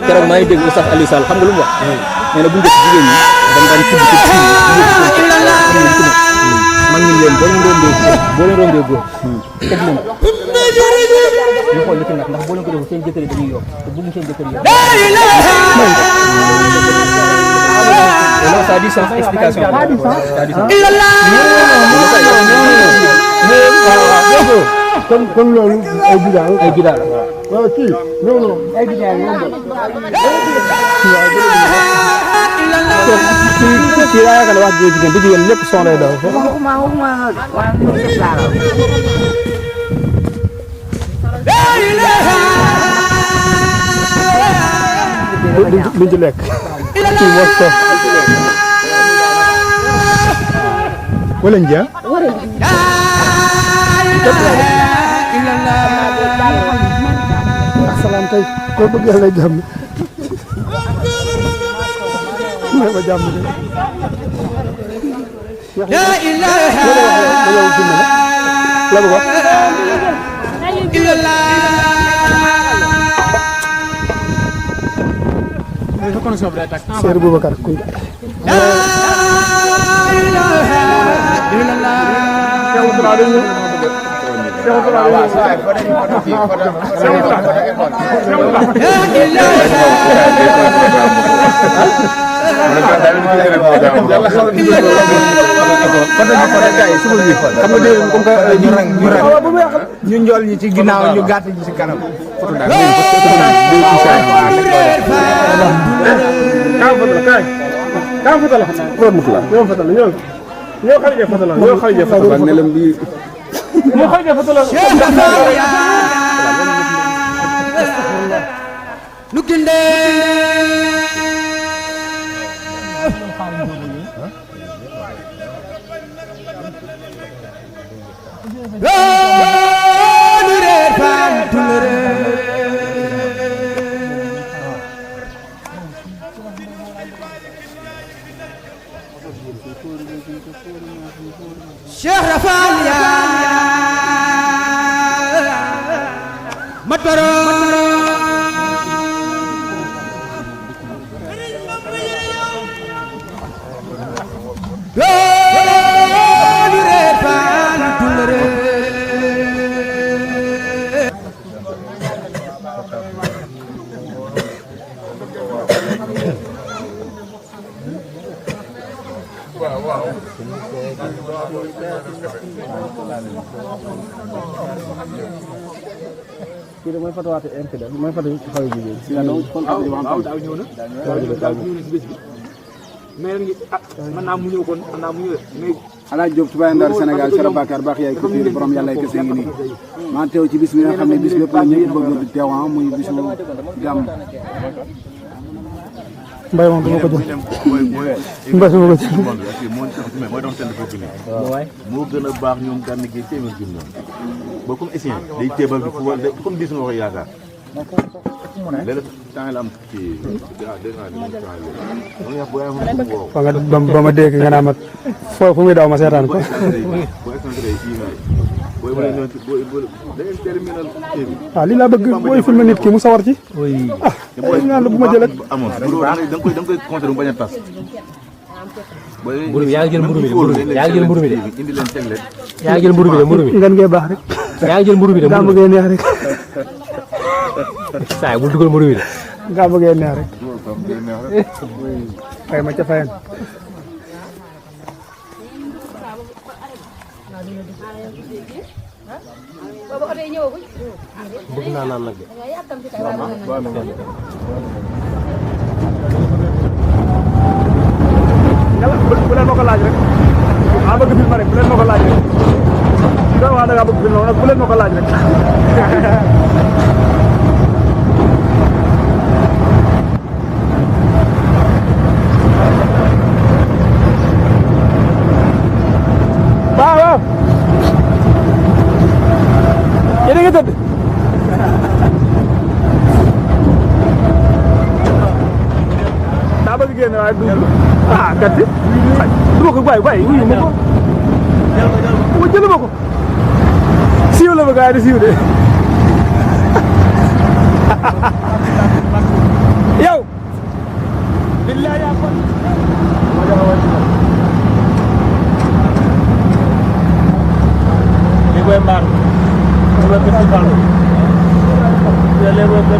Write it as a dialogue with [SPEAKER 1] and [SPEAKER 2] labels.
[SPEAKER 1] keroog maa ngi dégg Oustaz Aliou Sall xam nga lu mu wax nee na bu njëkk jigéen ñi dañ daan tudd ci man ñu leen boo leen rombee góor teg leen ñu xool li ci nag ndax boo leen ko defee seen jëkkër yi dañuy yokk te bëgg seen jëkkër yi yokk ça a du sens explication ça a du sens
[SPEAKER 2] comme loolu ay bidaa
[SPEAKER 1] ay bidaa la
[SPEAKER 2] waaw kii non non ay bidaa la kii yaa yaakaar ne wax dëgg jigéen du jigéen lépp son lay daw duñ ci lekk kii moo toog wala njaa asalaam kay ko bëgg yàlla jàmm may ma jàmm la ilaha illallah Seydou Boubacar Kounta
[SPEAKER 3] ñu njool ñi ci ginnaaw ñu gàtt ñi ci kanam
[SPEAKER 4] Cheikh Rafal ya matoro
[SPEAKER 2] kii de mooy fatawaate infidèle mooy fatawaate xaw ji bi si daw ñëw na si bés bi mais ngi mën naa mu ñëw kon mën naa mu ñëw mais
[SPEAKER 5] Alaaji Diop Touba Ndar Sénégal Sara Bakar baax yaay ko ci borom yàlla kese ngi nii maa teew ci bis bi nga xam ne bis bépp la ñëpp bëgg di teew muy bisu gàmm
[SPEAKER 2] mbay moom dama ko jël mbay dama ko jël
[SPEAKER 6] mooy doon seen foofu nii moo gën a baax ñoom gànn gi téeméer junni ba comme essien day teebal bi fu war comme bis nga koy yaakaar léeg-léeg temps la am ci
[SPEAKER 2] fa nga ba ma dégg nga naa ma fu muy daw ma seetaan ko waaw lii laa bëgg booy filmé nit ki mu sawar ci ah naan la bu ma jël ak
[SPEAKER 6] amoon da nga koy compter mu bañ a tas
[SPEAKER 1] mburu bi yaa ngi jël mburu bi de yaa ngi jël mburu bi de
[SPEAKER 6] indi leen teg leen
[SPEAKER 1] yaa ngi jël mburu bi de mburu bi
[SPEAKER 2] ngan ngee baax rek
[SPEAKER 1] yaa ngi jël mburu bi de
[SPEAKER 2] gaa bëggee neex rek
[SPEAKER 1] saa bul dugal mburu bi de
[SPEAKER 2] gaa bëggee neex rek fay ma ca fayen
[SPEAKER 1] bëgg naa naan nag de
[SPEAKER 2] bu leen ma ko laaj rek maa bëgg film rek bu leen ma ko laaj rek da nga bëgg film nag bu leen ma ko laaj rek waaw yéen a ngi tëdd daa bëgg génn waaye du ah gàtt du ma ko bàyyi wuyu ma ko ma jël ma ko siiw la ma gars yi di siiw de yow billahi yaa ko li koy mbaar la ko ci